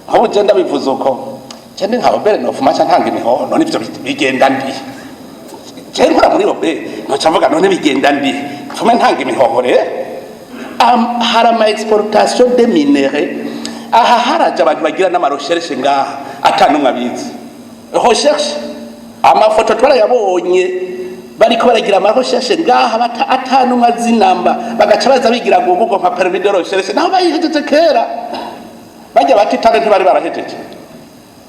Nk'ubu je ndabivuze uko, je ndi nka OBR, nofuma nca ntanga imihoho. None ivyo bigenda ndi? Je nkora muri OBR, noca mvuga: none bigenda ndi, mfume ntanga imihoho? Rero hari ama exportation de minerais. Aha haraje abantu bagira n'ama recherche ngaha, ata n'umwe abizi. Recherche, amafoto twarayabonye, bariko baragira ama recherche ngaha bata, ata n'umwe azi namba, bagaca baza bigira ngo ngo nka permis de recherche, naho bayihejeje kera. Bajya ba titane ntibari barahejeje,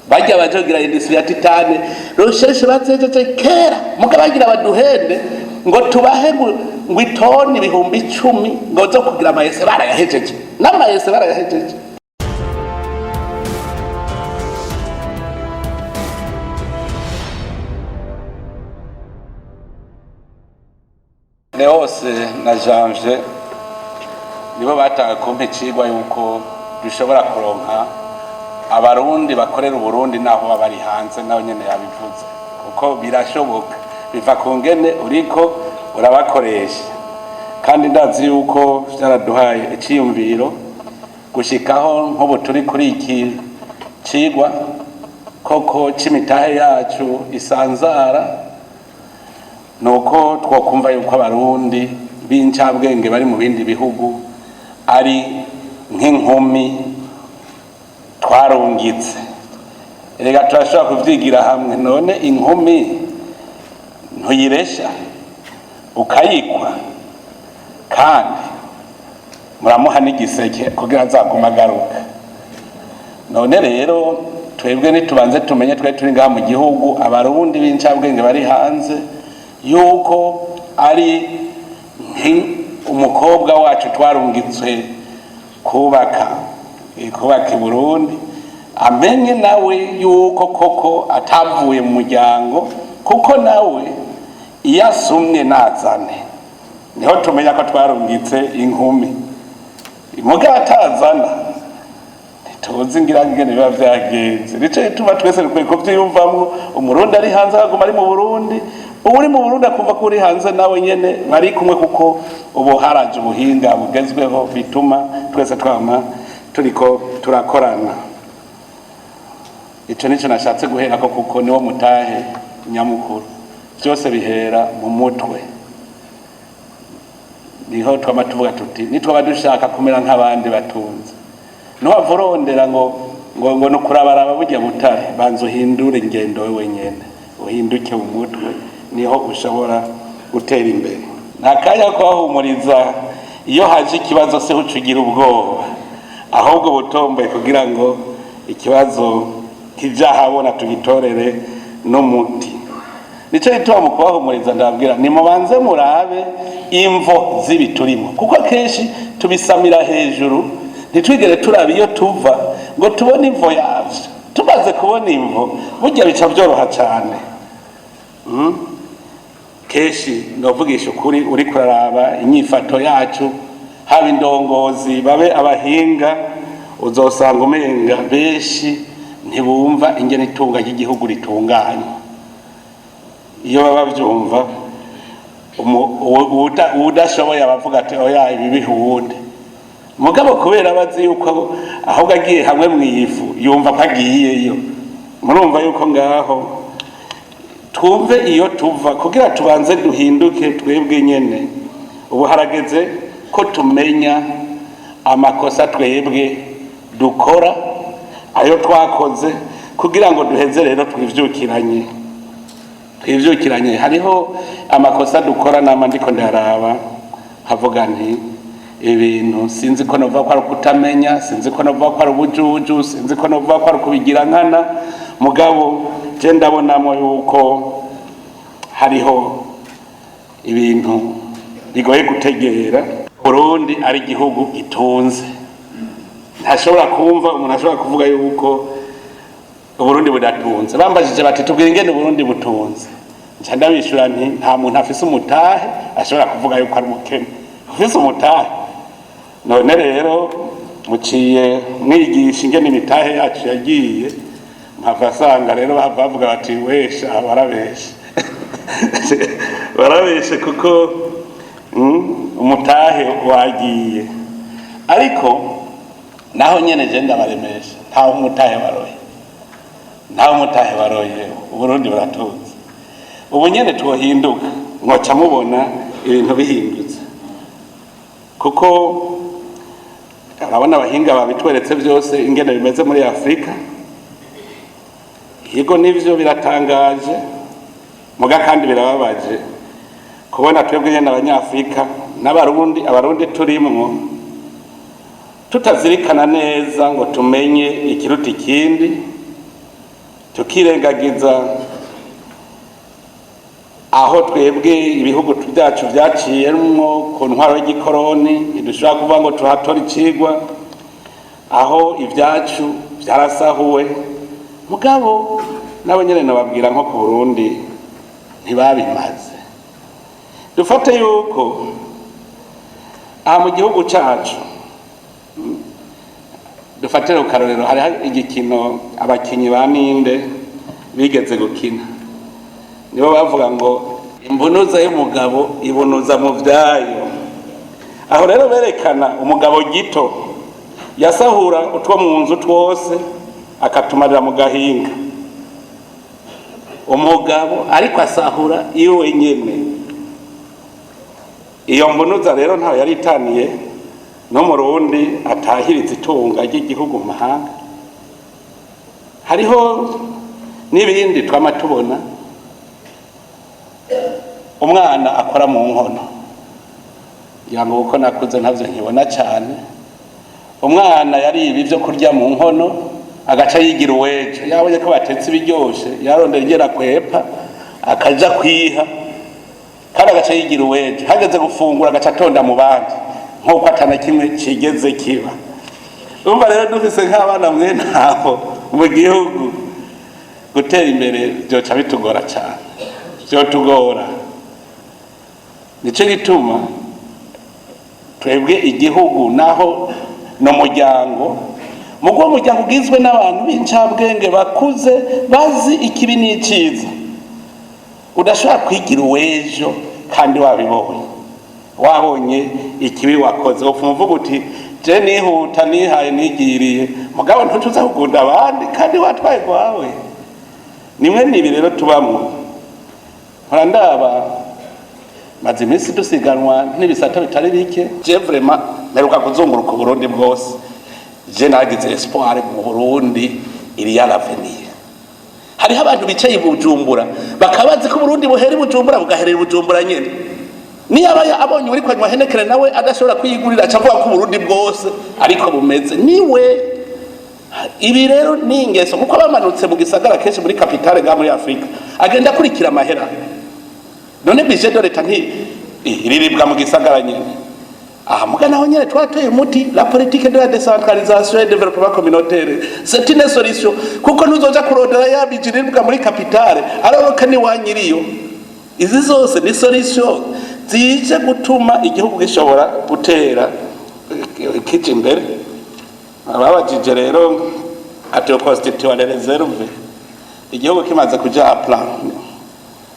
bajya baje kugira industrie ya titane, recherche bazejeje kera. Muga bagira baduhende ngo tubahe ngo itoni 10,000 ngo zo kugira ama essais. Barayahejeje, n'ama essais barayahejeje. Leose na Janvier nibo batanga kumpa icigwa yuko dushobora kuronka Abarundi bakorera Uburundi naho baba bari hanze. Naho nyene yabivuze, kuko birashoboka, biva ku ngene uriko urabakoresha. Kandi ndazi yuko vyaraduhaye iciyumviro gushikaho nk'ubu turi kuri iki cigwa koko c'imitahe yacu isanzara. Nuko twokumva yuko Abarundi b'incabwenge bari mu bindi bihugu ari nk'inkumi twarungitse. Erega turashobora kuvyigira hamwe. None inkumi ntuyiresha ukayikwa, kandi muramuha n'igiseke kugira azagume agaruka. None rero twebwe nitubanze tumenye, twe turi ngaha mu gihugu, Abarundi b'incabwenge bari hanze, yuko ari umukobwa wacu twarungitswe kubaka i Burundi, amenye nawe yuko koko atavuye mu muryango, kuko nawe iyo asumye nazane niho tumenya ko twarungitse inkumi. Muga atazana, ntituzi ngira ingene biba vyagenze. Nico gituma twese dukwiye kuvyiyumvamwo. Umurundi ari hanze akaguma ari mu Burundi, uri mu Burundi akumva ko uri hanze nawe nyene bari kumwe, kuko ubu haraje ubuhinga bugezweho bituma twese twama turiko turakorana. Ico nico nashatse guherako, kuko niwo mutahe nyamukuru. Vyose bihera mu mutwe. Niho twama tuvuga tuti nitwaba dushaka kumera nk'abandi batunze, ntiwava urondera ngo ni ukurabaraba burya butare. Banza uhindure ingendo wewe nyene, uhinduke mu mutwe, niho ushobora gutera imbere. Nta kanya ko kubahumuriza. Iyo haje ikibazo, se uca ugira ubwoba, ahubwo butomboye kugira ngo ikibazo kijahabona tugitorere n'umuti. Nico gituma mu kubahumuriza ndababwira: nimubanze murabe imvo z'ibiturimo, kuko akenshi tubisamira hejuru, ntitwigere turaba iyo tuva ngo tubone imvo yavyo. Tumaze kubona imvo, burya bica byoroha cyane. Kenshi ndavugisha ukuri, uri kuraraba inyifato yacu, haba indongozi, babe abahinga, uzosanga umenga benshi ntibumva ingene itunga ry'igihugu ritunganywa. Iyo baba bavyumva, uwudashoboye abavuga ati: "Oya, ibi biha uwundi." Mugabo kubera bazi yuko ahubwo agiye hamwe mu ifu, yumva ko agiyeyo. Murumva yuko ngaho twumve iyo tuva kugira tubanze duhinduke twebwe nyene. Ubu harageze ko tumenya amakosa twebwe dukora, ayo twakoze, kugira ngo duheze rero twivyukiranye, twivyukiranye. Hariho amakosa dukora nama ndiko ndaraba nkavuga nti ibintu sinzi ko novuga ko ari ukutamenya, sinzi ko novuga ko ari ubujuju, sinzi ko novuga ko ari ukubigira nkana. Mugabo je ndabonamo yuko hariho ibintu bigoye gutegera. Burundi ari igihugu gitunze. Ntashobora kumva umuntu ashobora kuvuga yuko Uburundi budatunze. Bambajije bati: "Tubwire ingene Uburundi butunze." Nca ndabishura nti: "Nta muntu afise umutahe ashobora kuvuga yuko ari umukene ufise umutahe." None rero muciye mwigisha ingene imitahe yacu yagiye, mpava asanga rero bahava bavuga bati: "Wesha, barabeshe, barabeshe," kuko umutahe wagiye. Ariko naho nyene je ndabaremesha. Ntawe umutahe baroye, ntawe umutahe baroye. Uburundi buratunze. Ubu nyene twohinduka, mwoca mubona ibintu bihindutse, kuko urabona abahinga babitweretse byose ingene bimeze muri Afurika. Yego, nivyo, biratangaje muga kandi birababaje kubona twebwe nyene Abanyafurika n'Abarundi, Abarundi turimwo, tutazirikana neza ngo tumenye ikiruta ikindi, tukirengagiza aho twebwe ibihugu byacu byaciyemwo ku ntwaro y'igikoroni. Ntidushobora kuvuga ngo tuhatore icigwa aho ibyacu byarasahuwe. Mugabo nabo nyene nababwira, nko ku Burundi ntibabimaze. Dufate yuko aha mu gihugu cacu, dufatire ku karorero, hariho igikino abakinyi ba ninde bigeze gukina, nibo bavuga ngo imbunuza y'umugabo ibunuza mu vyayo. Aho rero berekana umugabo gito yasahura utwo mu nzu twose akatumarira mu gahinga. Umugabo ariko asahura iwe nyene. Iyo mbunuza rero ntawe yari itaniye n'Umurundi atahiriza itunga ry'igihugu mu mahanga. Hariho n'ibindi twama tubona, umwana akora mu nkono, ngira ngo kuko nakuze ntavyo nkibona cyane. Umwana yariba ibyo kurya mu nkono, agaca yigira uwejo. Yabonye ko batetse ibiryoshe, yarondera igera kwepa, akaja kwiha, kandi agaca yigira uwejo. Hageze gufungura, agaca atonda mu bandi nk'uko atana kimwe kigeze kiba. Urumva rero, dufise nk'abana mwe abo mu gihugu, gutera imbere byoca bitugora cyane, byotugora. Nicyo gituma twebwe igihugu naho ni umuryango. Mugo uwo muryango ugizwe n'abantu b'incabwenge bakuze, bazi ikibi n'icyiza. Udashobora kwigira uw'ejo kandi wabibonye, wabonye ikibi wakoze. Upfa umuvuga uti: "Je nihuta, nihaye, nigiriye." Mugabo ntucuza kugunda abandi kandi watwaye rwawe. Nimwe nibi rero tubamwo. Mpora ndaba, maze iminsi dusiganwa n'ibisata bitari bike. Je vraiment mperuka kuzunguruka Uburundi bwose. Je nagize espoir mu Burundi, il y a l'avenir. Hariho abantu bicaye i Bujumbura bakaba bazi ko Uburundi buhera i Bujumbura, bugaherera i Bujumbura nyene. Niyo aba abonye uri kwanywa Heineken, nawe adashobora kwiyigurira, aca avuga ko Uburundi bwose ariko bumeze. Niwe ibi rero ni ingeso, kuko bamanutse mu gisagara kenshi muri capitale ngaha muri Afurika, agenda akurikira amahera. None budget de l'État nti riribwa mu gisagara nyene? Aha muga naho nyene twateye umuti, la politique de la décentralisation et développement communautaire, c'est une solution, kuko ntuzoja kurondera ya budget iribwa muri capitale, aroroka ni wanyiriyo. Izi zose ni solution zije gutuma igihugu gishobora gutera kija imbere. Ababajije rero ati constituer les réserves, igihugu kimaze kuja à plat,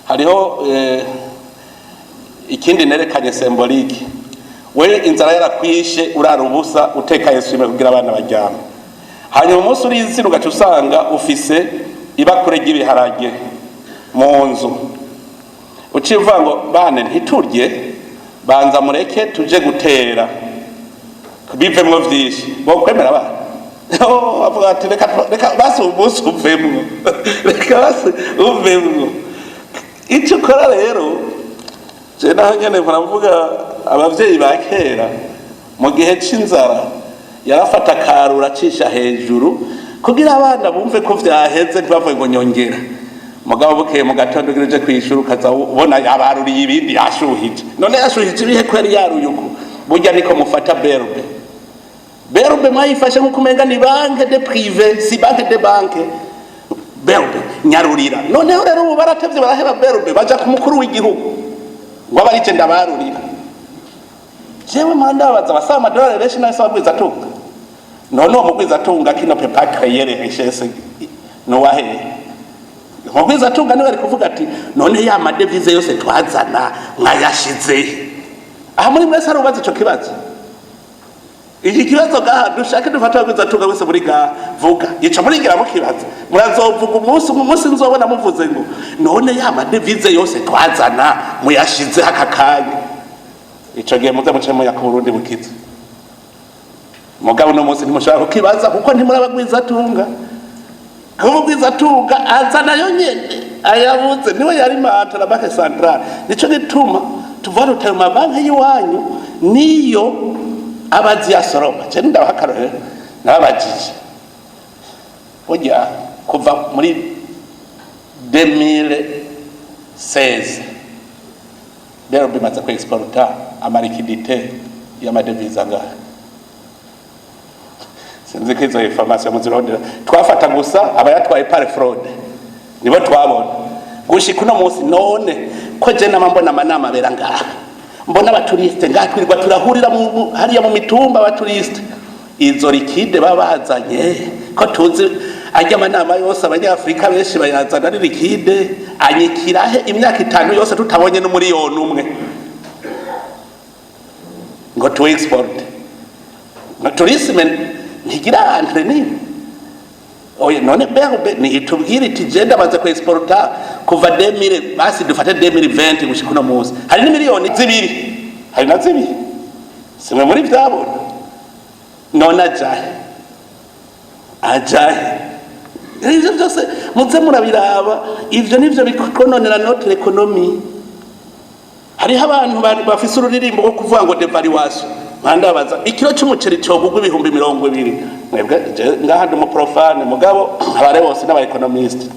hariho ikindi nerekanye symbolique. We inzara yarakwishe, urara ubusa, utekaye swime kugira abana baryame, hanyuma umunsi urizira ugaca usanga ufise ibakure ry'ibiharage mu nzu, uciye uvuga ngo: "Bane, ntiturye, banza mureke tuje gutera bivemwo vyinshi." Bokwemera abana? Oh, avuga ati: "Reka, reka basi umunsi uvemwo, reka basi uvemwo." Icyo ukora rero, je naho nyene mpora abavyeyi ba kera mu gihe c'inzara yarafata akarura acisha hejuru kugira abana bumve ko vyaheze, ntibavuge ngo nyongera. Mugabo bukeye mu gatondo ugira uje kwishura, ukaza ubona yabaruriye ibindi, yashuhije. None yashuhije ibihe ko yari yaruye uko? Burya niko mufata BRB. BRB mwayifashe nkuko umenga ni banque de privé, si banque de banque. BRB nyarurira. Noneho rero ubu baratevye, baraheba BRB, baja ku mukuru w'igihugu ngo abe arije ndabarurira. Jewe mpora ndabaza abasaba amadolari benshi n'abasaba mugwizatunga. None uwo mugwizatunga qui ne peut pas créer les richesses nuwahehe? Mugwizatunga niwe ari kuvuga ati: "None ya ma devises yose twazana mwayashize aha?" Muri mwese hari ubaza ico kibazo? Iki kibazo ngaha dushake dufata abagwizatunga wese muri ngaha, vuga ico murigira mukibaza. Murazovuga umunsi umwe, umunsi nzobona muvuze ngo none ya ma devises yose twazana muyashizeho aka kanya. Ico gihe muze muce muya ku Burundi bukize. Mugabo uno munsi ntimushobora kukibaza kuko ntimurabagwizatunga. Kuba umugwizatunga aza nayo nyene ayabuze niwe yari manta la Banque centrale. Nico gituma tuvuga tuti ayo mabanki y'iwanyu niyo abazi yasoroma. Je ndabaha akarorero, nababajije burya kuva muri 2016 rero bimaze ku exporta ama liquidités y'ama devises angahe? Sinzi ko izo information muzirondera. Twafata gusa abayatwaye par fraude, nibo twabona gushika uno munsi. None ko je nama mbona amanama abera ngaha, mbona aba touristes ngaha, twirirwa turahurira hariya mu mitumba aba touristes, izo liquides baba bazanye, ko tuzi ajya amanama yose abanyafurika benshi bayazana ari liquide, anyikirahe imyaka 5 yose tutabonye n'umuriyoni umwe ngo tu export? No tourisme ntigira entrée nini. Oya, none BRB ni itubwire iti je ndamaze ku exporta kuva 2000, basi dufate 2020 gushika uno munsi, hari n'imiliyoni 2, hari na 2, simwe muri vyabona. None ajahe, ajahe? Ivyo byose muze murabiraba. Ivyo nivyo bikononera notre économie. Hariho abantu bafise ururirimbo rwo kuvuga ngo dévaluation. Nkandabaza, ikiro c'umuceri cogugwa 20,000? Mwebwe ngaha ndi umu profane, mugabo abare bose n'aba économistes.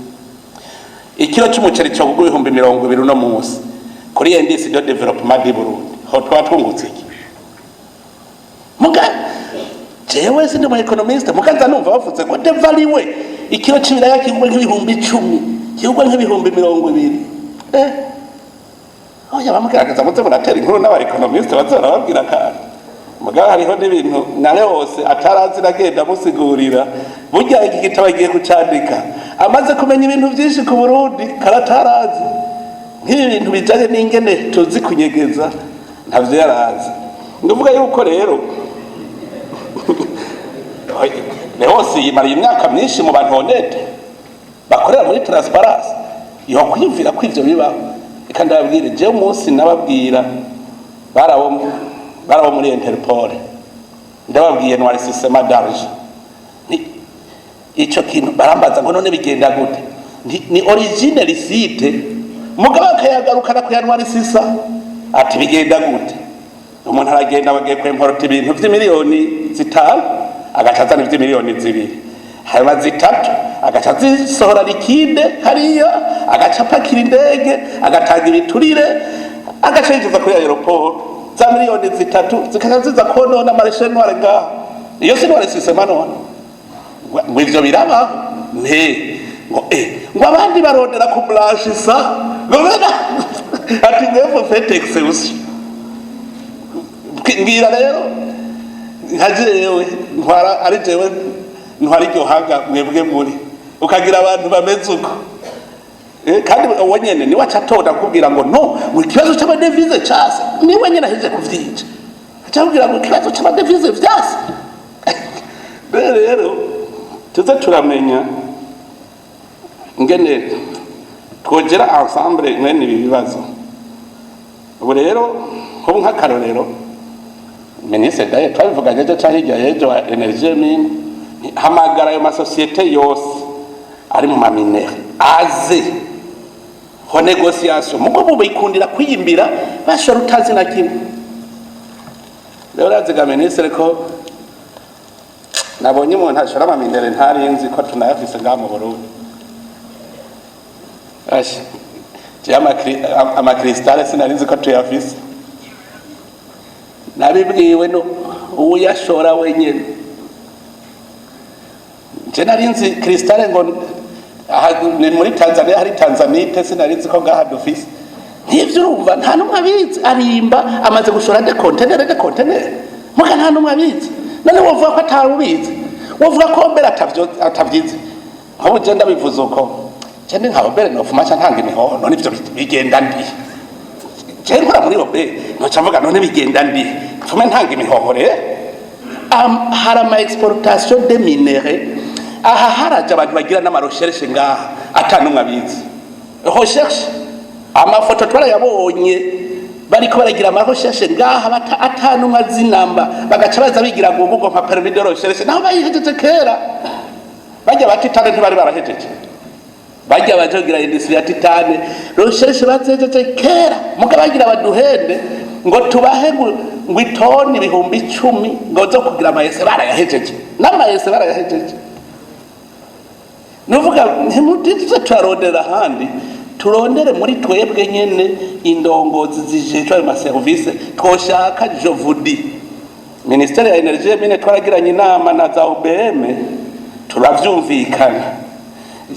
Ikiro c'umuceri cogugwa 20,000 uno munsi, kuri indice de développement du Burundi ho twaba twungutse iki? Muga jewe sindi mu économiste, muga nza numva bavuze ngo dévalué, ikiro c'ibiraya kigurwa nk'ibihumbi 10, kigurwa nk'ibihumbi 20. Oya, bamugerageza muze muratera inkuru n'aba économistes baze barababwira akantu. Mugabo hariho n'ibintu na Leose atarazi, nagenda amusigurira. Burya iki gitabo agiye kucandika amaze kumenya ibintu byinshi ku Burundi karatarazi, nk'ibi bintu bijanye n'ingene tuzi kunyegeza, ntavyo yarazi. Ndavuga yuko rero Leose yimariye imyaka myinshi mu bantu honnêtes bakorera muri transparence, yo kwiyumvira ko ivyo bibaho. Reka ndababwire, jewe umunsi nababwira barabo muri Interpol, ndababwiye noircissement d'argent. Ico kintu barambaza ngo none bigenda gute? Ni origine licite, mugabo akayagarukana kuyanwarisisa. Ati bigenda gute? Umuntu aragenda, bagiye kwemporota ibintu vy'imiliyoni 5, agaca azana ivy'imiliyoni 2, hanyuma 3 agaca azisohora liquide hariya, agaca apakira indege, agatanga ibiturire, agaca yinjiza kuri aéroport za miliyoni 3, zikaca ziza konona marché noir ngaha. Iyo si noircissement none? Ngo ivyo birabaho? Nte ngo ngo abandi barondera kublanchisa, ngo bena ati mwebwe faites exception. Mbwira rero nka jewe ntwara, ari jewe ntwara iryo hanga, mwebwe muri ukagira abantu bameze uko. Kandi uwo nyene niwe aca atonda kukubwira ngo no ngo ikibazo c'ama devises case, niwe nyene ahejeje kuvyica, aca akubwira ngo ikibazo c'ama devises vyase. Rero tuze turamenya ingene twogera ensemble mwene ibi bibazo. Ubu rero nkubu nk'akarorero, ministre daye twabivuganye ejo canke hirya y'ejo wa énergie mine, hamagara ayo masosiyete yose ari mu ma minerais aze ho négociation. Mugo bubikundira kwiyimbira bashora utazi na kimwe. Rero uraziga ministre ko nabonye umuntu ashora ama minerais, ntari nzi ko tunayafise ngaha mu Burundi. Asha, jewe ama cristal sinari nzi ko tuyafise, nabibwiwe no uwuyashora wenyene. Je nari nzi cristal ngo aha ni muri Tanzania hari tanzanite, sinari nzi ko ngaha dufise. Nk'ivyo urumva nta n'umwe abizi. Arimba amaze gushora des conteneurs, des conteneurs, muga nta n'umwe abizi. None wovuga ko atari ubizi? Wovuga ko mbere atavyize? Nk'ubu je ndabivuze uko, je ndi nka OBR, nofuma nca ntanga imihoho. None ivyo bigenda ndi? Je nkora muri OBR, noca mvuga none bigenda ndi? Mfume ntanga imihoho rero. Hari ama exportation de minerais. Aha haraje abantu bagira n'ama recherche ngaha ata n'umwe abizi. Recherche, amafoto twarayabonye, bariko baragira ama recherche ngaha bata ata n'umwe azi namba, bagaca baza bigira ngo nka permis de recherche, naho bayihejeje kera. Bajya ba titane ntibari barahejeje, bajya bajogira industrie ya titane, recherche bazejeje kera. Muga bagira baduhende ngo tubahe ngo itoni 10,000 ngo zo kugira ama essais. Barayahejeje n'ama essais, barayahejeje. Nuvuga ntimutuze turarondera ahandi, turondere muri twebwe nyene, indongozi zijejwe ayo maserivisi twoshaka. Je vous dis, ministère ya énergie, mines twaragiranye inama na za OBM, turavyumvikana.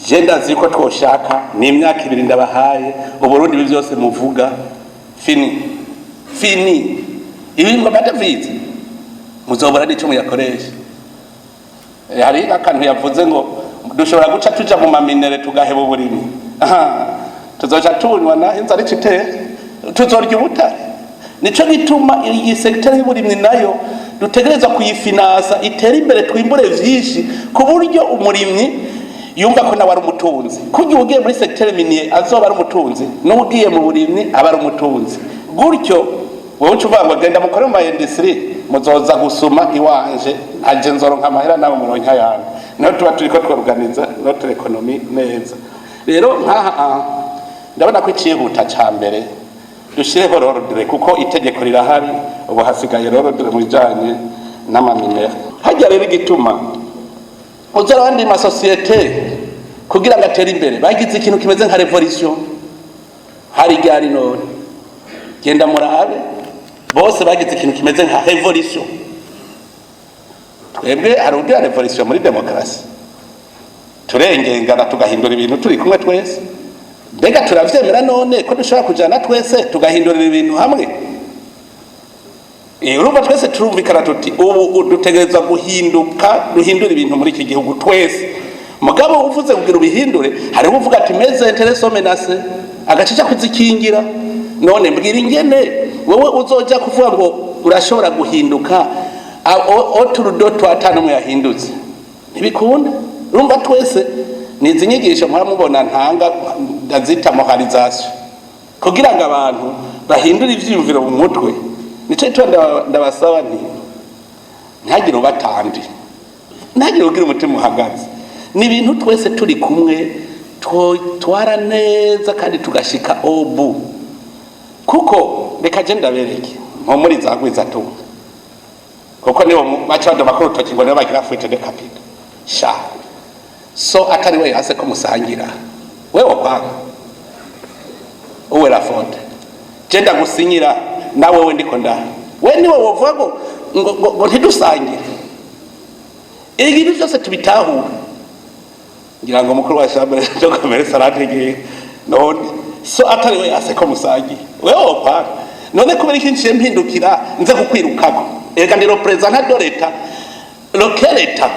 Je ndazi ko twoshaka, ni imyaka 2 ndabahaye. Uburundi ibi byose muvuga, fini fini. Ibi ngo amadevize muzobora n'ico muyakoresha. Hari akantu yavuze ngo dushobora guca tuja mu ma minerais tugaheba uburimyi. Aha, tuzoca tunywa naho inzara ica itera, tuzorya ubutare. Nico gituma iyi secteur y'uburimyi nayo dutegerezwa kuyifinansa, itere imbere, twimbure vyinshi, ku buryo umurimyi yumva ko nawe ari umutunzi. Kugira ugiye muri secteur minier azoba ari umutunzi, n'ugiye mu burimyi aba ari umutunzi. Gutyo wowe uca uvuga ngo genda mukore mu ma industrie, muzoza gusuma iwanje, aje nzoronka amahera, nawe muronka ayandi. Niho tuba turiko tworganiza notre économie neza. Rero nkaha ndabona ko icihuta ca mbere dushireho l'ordre, kuko itegeko rirahari, ubu hasigaye l'ordre mu bijanye n'ama minerais. Hajya rero igituma uza abandi masosiyete kugira ngo atere imbere, bagize ikintu kimeze nka révolution. Hari ryari none? Genda murabe, bose bagize ikintu kimeze nka révolution. Twebwe hari ugira révolution muri demokarasi? Turengengana, tugahindura ibintu turi kumwe twese. Mbega turavyemera none ko dushobora kujana twese tugahindurira ibintu hamwe? Urumva twese turumvikana tuti ubu dutegerezwa guhinduka, duhindura ibintu muri iki gihugu twese. Mugabo uvuze kugira ubihindure, hariho uvuga ati mes intérêts sont menacés, agacica kuzikingira. None mbwira ingene wowe uzoja kuvuga ngo urashobora guhinduka autour de toi ata n'umwe yahindutse. Ntibikunda. Urumva twese ni izi nyigisho mpora mubona ntanga, ndazita moralisation, kugira ngo abantu bahindure ivyiyumviro mu mutwe. Nico gituma ndabasaba nti ntihagire ubatandi, ntihagire ugira umutima uhagaze. Ni ibintu twese turi kumwe twara neza kandi tugashika obu. Kuko reka je ndabereke nko muri za gwizatunga, kuko nibo baca badoma ko urutoki ngo nibo bagira fuite de capital. Sha, so atari we yase ko musangira, wewe kwanga uwe la faute. Je ndagusinyira nawe we ndiko ndaha, we niwe wovuga ngo ntidusangire. Ibi byose tubitahure. Ngira ngo mukuru wa chambre de commerce arantegeye. None so atari we yase ko musangira, wewe wokwanga, none kubera iki nciye mpindukira nze kukwirukako? Ega ndi représentant de l'État, lequel État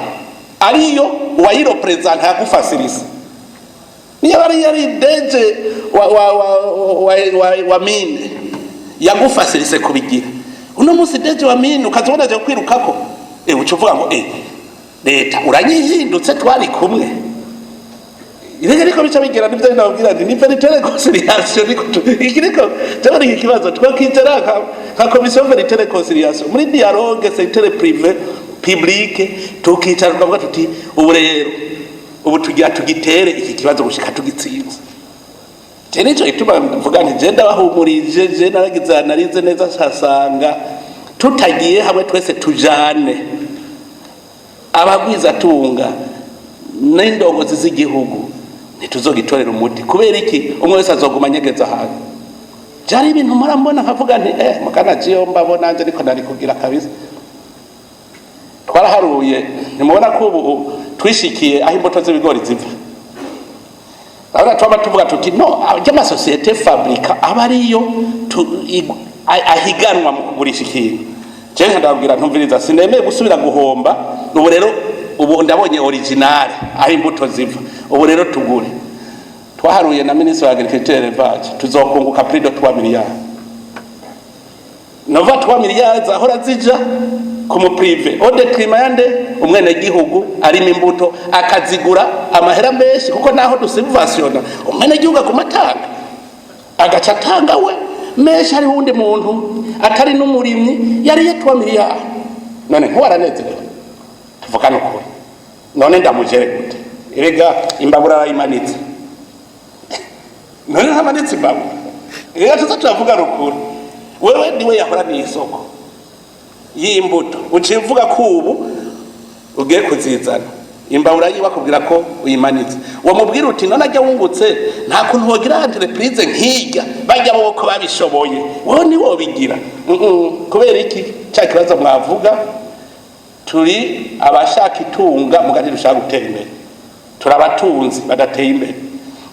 ariyo uwayirepresenta yagufasirisa. Niyo ari yari DG wa mine yagufasirise kubigira, uno munsi DG wa mine ukazibona aje kwirukako, uca uvuga ngo leta uranyihindutse, twari kumwe. Irege ariko bica bigira nivyo ndababwira nti ni vérité réconciliation. Niko iki niko cyabari iki kibazo twakicara nka commission vérité réconciliation muri dialogue secteur privé public, tukicara tukavuga tuti ubu rero ubu tugira tugitere iki kibazo gushika tugitsinze. Je nico gituma mvuga nti je ndabahumurije. Je naragize analyse neza, nsanga tutagiye hamwe twese, tujane abagwizatunga n'indongozi z'igihugu, ntituzogitorera umuti. Kubera iki? Umwe wese azoguma anyegeza ahantu. Byari ibintu mpora mbona nkavuga nti mugana jiyo mbabona nanje ariko nari kugira kabisa. Twaraharuye, ntimubona ko ubu twishikiye aho imbuto z'ibigori ziva? Urabona twaba tuvuga tuti no ry'amasosiyete fabrika aba ariyo ahiganwa mu kugurisha ikintu. Je ndababwira ntumviriza, sinemeye gusubira guhomba. Ubu rero ubu ndabonye original aho imbuto ziva, ubu rero tugure. Twaharuye na ministre wa agriculture élevage, tuzokunguka plus de 3 milliards. Nova 3 miliyari zahora zija ku mu privé au détriment yande umwenegihugu arimo imbuto, akazigura amahera menshi, kuko naho dusubventionna, umwenegihugu aguma atanga, agaca atanga we menshi. Hariho uwundi muntu atari n'umurimyi yariye 3 miliyari. None ntiwaranezerewe? Tuvugane ukuri. None ndamujere gute? Erega imbabura arayimanitse. None ntamanitse imbabura? Erega tuza turavuga rukuri. Wewe niwe yahora n'isoko y'imbuto, uciye uvuga ko ubu ugiye kuzizana, imbabura yiwe akubwira ko uyimanitse. Wamubwira uti: "None ajya wungutse, nta kuntu wogira entreprise nk'irya bajya bo ko babishoboye, wowe ntiwobigira?" Kubera iki? Cya kibazo mwavuga, turi abashaka itunga muga ntidushaka gutera imbere. Turi abatunzi badateye imbere.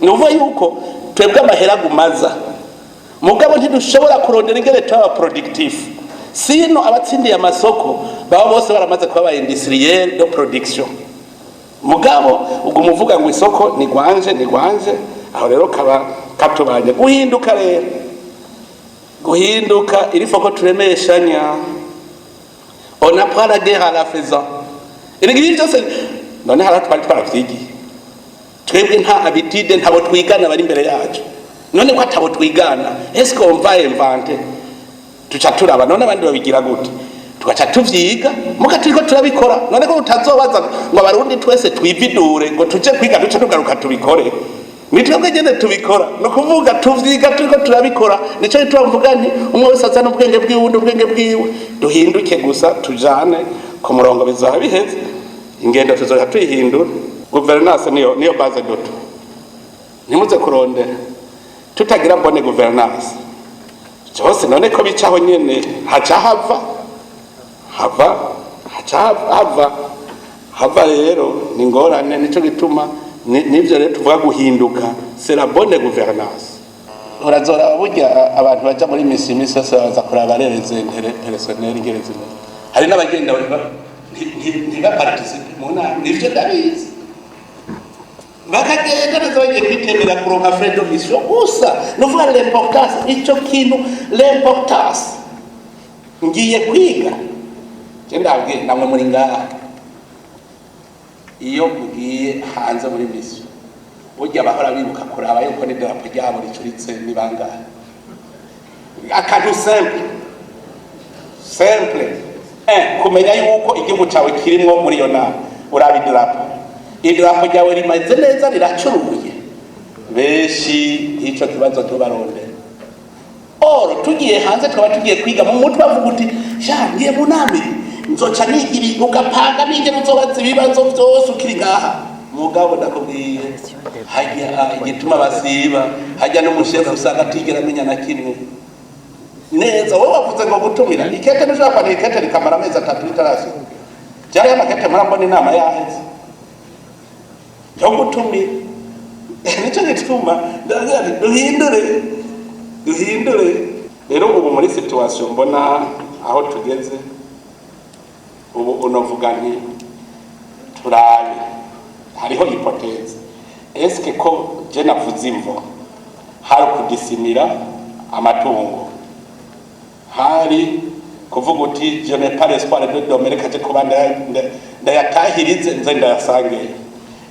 Ni ukuvuga yuko twebwe amahera agumaza, mugabo ntidushobora kurondera ingene tuba productif. Sino abatsindiye amasoko baba bose baramaze kuba ba industriel de production, mugabo uguma uvuga ngo isoko ni gwanje, ni gwanje. Aho rero kaba katubanye guhinduka. Rero guhinduka, il faut ko turemeshanya. On apprend la guerre en la faisant. Erega ibi byose none hari aho twari twaravyigiye? Twebwe nta habitude, ntabo twigana bari imbere yacu. None ko atabo twigana, est-ce qu'on va inventer? Tuca turaba none abandi babigira gute, tugaca tuvyiga muga turiko turabikora. None ko tutazobaza ngo abarundi twese twividure ngo tuje kwiga, duce tugaruka tubikore, ni twebwe nyene tubikora. Ni ukuvuga tuvyiga turiko turabikora. Nico gituma mvuga nti umwe wese azana ubwenge bwiwe, uwundi ubwenge bwiwe, duhinduke gusa, tujane ku murongo, bizoba biheze. Ingendo tuzoja tuyihindura. Gouvernance niyo base de tout. Ntimuze kurondera tutagira bonne gouvernance byose. None ko bicaho nyene, haca hava hava haca hava hava. Rero ni ingorane. Nico gituma nivyo rero tuvuga guhinduka, c'est la bonne gouvernance. Urazora burya abantu baja muri misi, imisi yose baza kuraba les intérêts personnels ingene zimeze. Hari n'abagenda ntibaparticipe mu nama. Nivyo ndabizi, bakagenda neza bagiye kwitemera kuronka frais de mission gusa. Nuvuga l'importance, ico kintu, l'importance. Ngiye kwiga, je ndabwiye namwe muri ngaha, iyo ugiye hanze muri mission, burya bahora bibuka kuraba yuko n'idarapo ryabo ricuritse. Ni bangahe? Akantu simple simple, kumenya yuko igihugu cawe kirimwo muri iyo nama, uraba idarapo ryawe rimaze neza, riracuruye. Benshi ico kibazo tubarondera. Oro tugiye hanze, twaba tugiye kwiga, mu mutwe avuga uti: "Sha, ngiye mu nama iyi, nzoca niga ibi." Ugapanga n'ingene uzobaza ibibazo vyose ukiri ngaha. Mugabo ndakubwiye, hajya igituma basiba, hajya n'umushefu usanga atigera amenya na kimwe neza. Wowe wavuze ngo gutumira ikete, ntushobora kwandika ikete rikamara amezi 3 ritarashika. Byariho amakete mpora mbona inama yaheze yo gutumira. Nicyo gituma ndavuga nti duhindure, duhindure. Rero ubu muri situation mbona aho tugeze ubu, unovuga nti turabe hariho hypothèse. Eske ko je navuze imvo, hari kudisimira amatungo, hari kuvuga uti: "Je n'ai pas l'espoir de dormir, reka je kuba ndayatahirize nze ndayasangeye."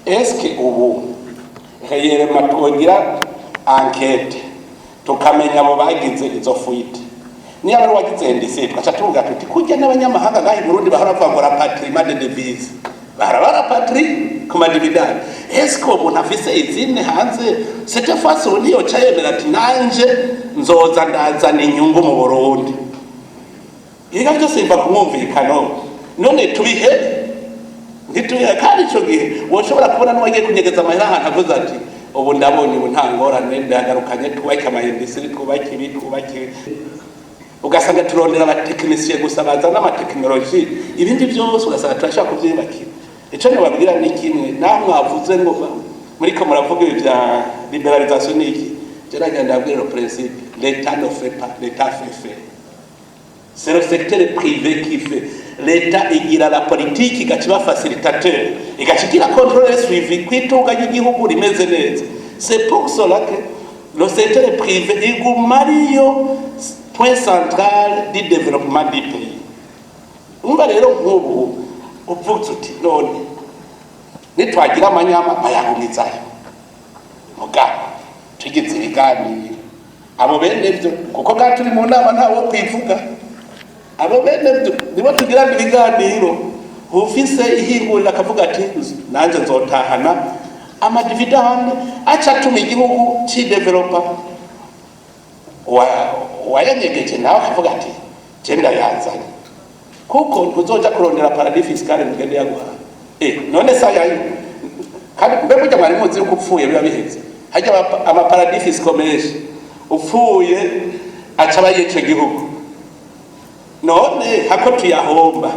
Eske ubu réellement twogira enquête, tukamenya abo bagize izo fuite? Niyo ari wagize ndisi, tugaca tuvuga tuti kurya n'abanyamahanga ngaha i Burundi bahora bavuga ngo rapatriement de devise, bahora barapatrie ku ma dividendes. Eske uwo muntu afise izine hanze, cette fois ubu ntiyoca yemera ati: "Nanje nzoza ndazana inyungu mu Burundi"? Ibiga byose biva ku mwumvikano. None tubihe, ntitubihe? Kandi ico gihe woshobora kubona n'uwagiye kunyegeza amahera ahantu avuze ati: "Ubu ndabonye, ubu nta ngorane, ndayagarukanye, twubake ama industries, twubake ibi, twubake ibi." Ugasanga turondera abatekinisiye gusa bazana amatekinoloji, ibindi byose ugasanga turashaka kuvyubakira. Ico nobabwira ni kimwe, naho mwavuze ngo muriko muravuga ibi vya libéralisation ni iki, je nagira ndabwira le principe: l'État ne fait pas, l'État fait faire. C'est le secteur privé qui fait. L'État igira la politique, igaca iba facilitateur, igaca igira contrôle, suivi kwitunga ry'igihugu rimeze neza. C'est pour cela que le secteur privé iguma ariyo. Point central du développement du pays. Umva rero, nk'ubu uvuze uti none nitwagira amanyama bayagumizayo, mugabo tugize ibiganiro abo bene byo, kuko bwa turi mu nama ntawo kwivuga, abo bene byo nibo tugirana ibiganiro. Ufise ihinguriro akavuga ati nanjye nzotahana ama dividendes aca atuma igihugu cidevelopa. Wayanyegeje nawe akavuga ati je ndayazanye, kuko ntuzoja kurondera paradis fiscal mugende yaguhaye. None sa yayo kandi mbe burya mwari muzi yuko upfuye biba biheze? Hajya ama paradis fiscaux menshi, upfuye aca aba yica igihugu. None hako tuyahomba,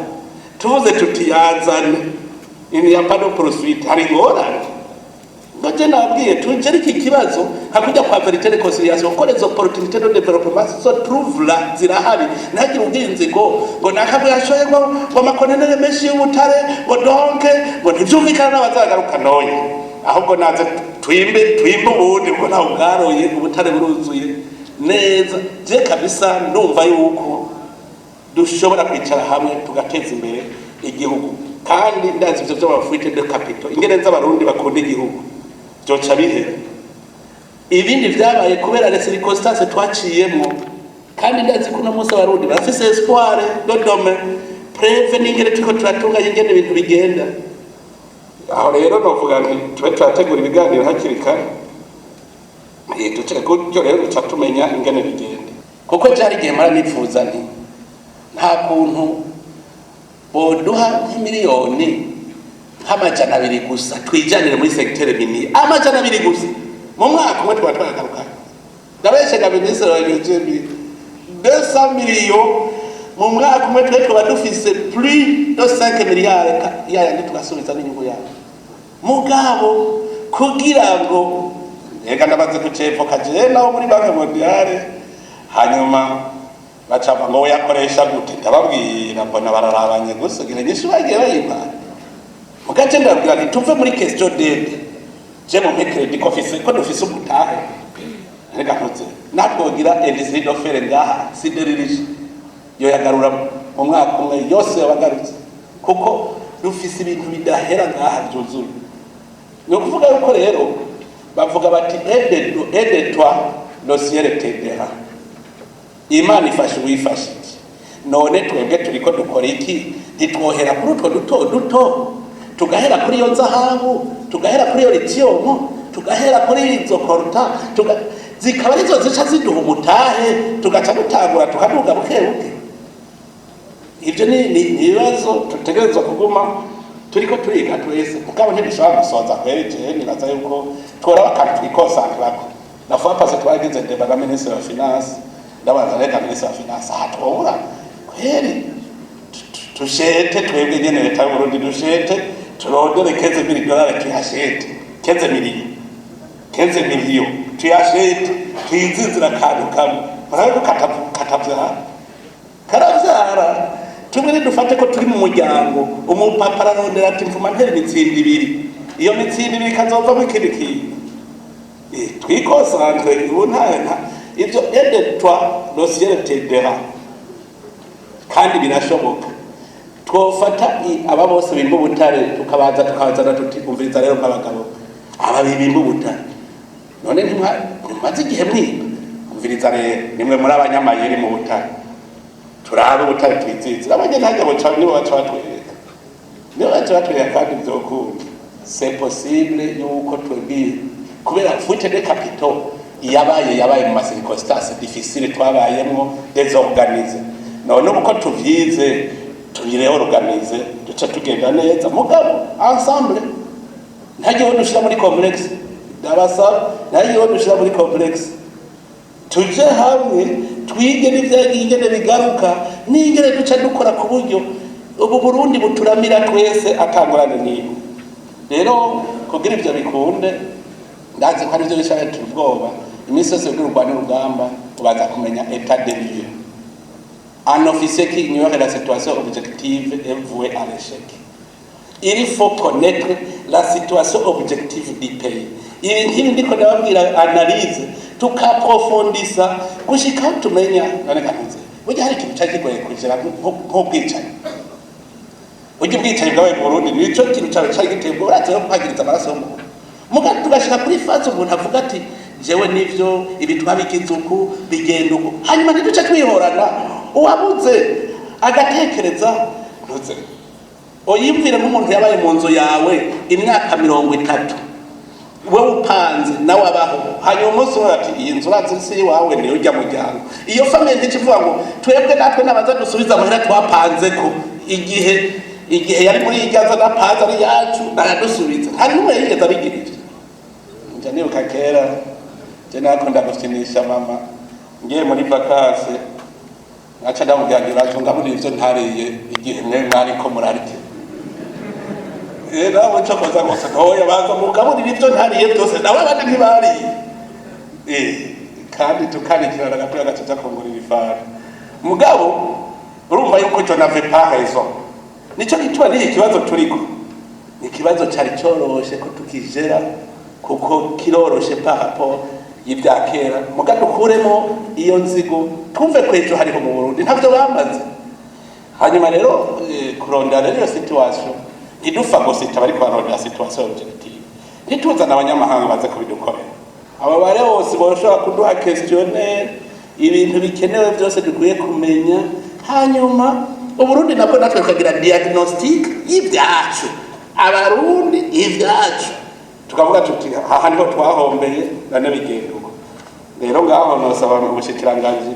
tuvuze tuti yazane, il n'y a pas de poursuite, hari ingorane? Ngo je nabwiye tugere iki kibazo hakujya kwa vérité, réconciliation, kuko les opportunités de développement se trouvent là, zirahari. Ntagire ubwinzi ngo nakabwe yashoye ngo amakontenere menshi y'ubutare, ngo donc ngo ntivyumvikana n'abazagaruka. Noye ahubwo naze twimbe, twimbe ubundi, kuko ntawe bwaroye, ubutare buruzuye neza. Je kabisa ndumva yuko dushobora kwicara hamwe tugateza imbere igihugu, kandi ndazi ivyo vy'ama fuites de capitaux, ingene z'Abarundi bakunda igihugu, byoca bihera. Ibindi vyabaye kubera les circonstances twaciyemwo, kandi ndazi ko uno munsi Abarundi barafise espoir de demain. Preuve n'ingene turiko turatunganya ingene ibintu bigenda. Aho rero novuga nti tube turategura ibiganiro hakiri kare. Duce gutyo rero duca tumenya ingene bigenda, kuko byari igihe mpora nifuza nti nta kuntu boduha nk'imiliyoni nk'200 gusa twijanire muri secteur minier, 200 gusa, mu mwaka umwe twaba twagarukanye. Ndabeshega minisitiri wa énergie? 200 millions mu mwaka umwe, twe twaba dufise plus de 5 milliards yayandi, tugasubiza n'inyungu yayo. Mugabo kugira ngo reka ndabaze kucevoka jewe nawo muri Banque mondiale, hanyuma bacava ngo yakoresha gute? Ndababwira, mbona bararabanye gusa, gira nyinshi bagiye bayimpa. Mugace ndababwira nti tuve muri question d'aide, je mumpe crédit ko fise, ko dufise umutahe. Reka ntuze natwogira industrie de fer ngaha, sidérurgie, yo yagarura mu mwaka umwe yose yabagarutse, kuko dufise ibintu bidahera ngaha byuzuye. Ni ukuvuga yuko rero bavuga bati aide toi, le ciel t'aidera. Imana ifasha uwifashije. None twebwe turiko dukora iki? Ntitwohera kuri utwo duto duto, tugahera kuri iyo nzahabu, tugahera kuri iyo lithium, tugahera kuri izo coltan, zikaba arizo zica ziduha umutahe, tugaca dutangura tukaduga buke buke. Ibyo ni ibibazo tutegerezwa kuguma turiko turiga twese, mugabo ntidushobora gusoza kweri. Jewe nibaza yuko tworaba akantu twikonsantrako. La fois passée twagize débat na ministre wa finance, ndabaza reka ministre wa finance, aha twobura kweri tushete twebwe nyene leta y'Uburundi, dushete turondere 15 mille dollars, tuyashete 15 millions, 15 millions tuyashete, twizinzira akantu kamwe, murabe ko katavyara, karavyara. Tumwe nidufate ko turi mu muryango, umupapa ararondera ati mvuma ntera imitsindo ibiri, iyo mitsindo ibiri ikazovamo ikindi kintu. Twikonsantre ubu, nta ibyo aide toi, le ciel t'aidera, kandi birashoboka. Twofata aba bose bimba ubutare, tukabaza, tukabazana tuti umviriza rero nk'abagabo aba bimba ubutare, none ntimumaze igihe mwimba? Umviriza rero, nimwe muri abanyamayeri mu butare, turabe ubutare twizizi abanye ntajya boca, nibo baca batwereka, nibo baca batwereka, kandi vyokunda. C'est possible yuko twebwiye kubera fuite de capitaux yabaye mu ma circonstances difficiles twabayemwo, désorganisé. None ubu ko tuvyize, tubireorganize, duce tugenda neza, mugabo ensemble. Ntagiye dushira muri complexe, ndabasaba, ntagiye dushira muri complexe, tuje hamwe twige n'ivyagiye ingene bigaruka n'ingene duca dukora ku buryo ubu Burundi buturamira twese atangorane n'imwe. Rero kugira ivyo bikunde, ndazi ko arivyo bisha bitera ubwoba iminsi yose. Kugira urwane urugamba, ubaza kumenya état des lieux. Un officier qui ignore la situation objective est voué à l'échec. Il faut connaître la situation objective du pays. Ibi nkibi ndiko ndababwira, analyse tukaprofondisa gushika aho tumenya. None kantuze, burya hari ikintu cari kigoye kugera nk'ubwicanyi. Burya ubwicanyi bwabaye mu Burundi nico kintu cawe cari giteye ubwoba, urazi yo kwagiriza amaraso y'umuntu. Muga tugashika kuri phase umuntu avuga ati: "Jewe nivyo, ibi twabigize uku, bigenda uku." Hanyuma ntiduce twihorana, uwabuze agatekereza. Ntuze uyimvire nk'umuntu yabaye mu nzu yawe imyaka 30, wowe upanze nawe abaho, hanyuma umunsi umwe ati: "Iyi nzu urazi si iwawe, niyo ujya muryango." Iyo famille ntico ivuga ngo: "Twebwe natwe nabaza dusubiza muhira twapanze ko igihe yari muri irya nzu adapanze ari yacu, aradusubiza." Nta n'umwe yigeze abigirira. Nja nibuka kera je nakunda gufinisha mama, ngiye muri vacances nkaca ndamubwira ngo: "Uraje ungaburira ivyo ntariye igihe mwe mwariko murarya." Nawe cokoza gusa ntoya baza mugaburira ivyo ntariye byose, nawe abandi ntibariye. Kandi tukarikirana gatoya gacaca kungurira ifara. Mugabo urumva yuko je n'avais pas raison. Nico gituma n'iki kibazo turiko ni ikibazo cari coroshe ko tukijera, kuko kiroroshe par rapport y'ibya kera. Muga dukuremo iyo nzigo, twumve ko ejo hariho mu Burundi ntavyo bamaze. Hanyuma rero kurondera rero iyo situation, ntidufa gusa bariko barondera situation objective, ntituzane abanyamahanga baze kubidukorera. Aba bare bose boshobora kuduha questionnaire, ibintu bikenewe byose dukwiye kumenya. Hanyuma Uburundi nabwo natwe tukagira diagnostic y'ibyacu, Abarundi ibyacu, tukavuga tuti: "Aha niho twahombeye, none bigenda uko." Rero ngaho nosaba ubushikiranganji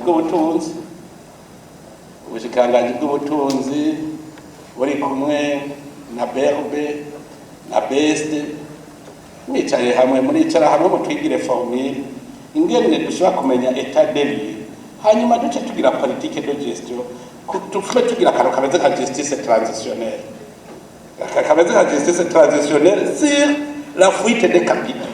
bw'ubutunzi buri kumwe na BRB na BSD, mwicaye hamwe, muricara hamwe mutwigire formule ingene dushobora kumenya état des lieux, hanyuma duce tugira politique de gestion, tufume tugira akantu kameze nka justice transitionnelle, kameze nka justice transitionnelle sur la fuite des capitaux.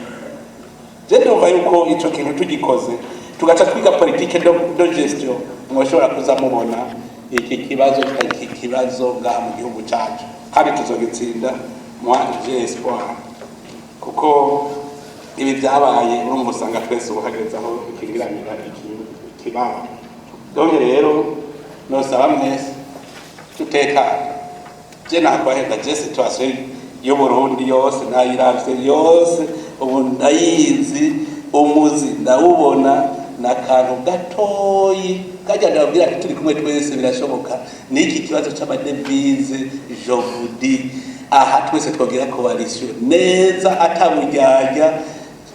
Je ndumva yuko ico kintu tugikoze, tugaca twiga politique de gestion, mwoshobora kuza mubona iki kibazo ngaha mu gihugu cacu, kandi tuzogitsinda. Moi, j'ai espoir, kuko ibi byabaye urumva usanga twese ubu hageze aho ikingiranira ikibaba. Donc rero nosaba mwese tutekane. Je nakwahenda, je situation y'Uburundi yose nayiravye yose, ubu ndayizi, umuzi ndawubona. N'akantu gatoyi kajya ndababwira ati: "Turi kumwe twese birashoboka." N'iki kibazo c'ama devises, je vous dis, aha twese twogira coalition neza ataburyarya.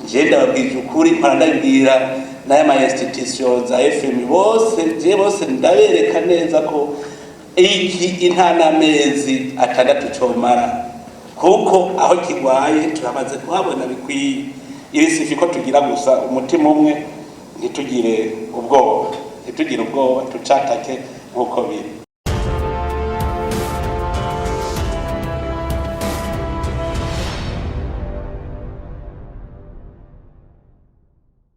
Je ndababwije ukuri, mpora ndabibwira n'aya ma institution za FMI bose, je bose ndabereka neza ko iki intanamezi 6 comara, kuko aho kigwaye turamaze kuhabona bikwiye. Ibisifi ko tugira gusa umutima umwe, ntitugire ubwoba, ntitugire ubwoba, tucatake nk'uko biri.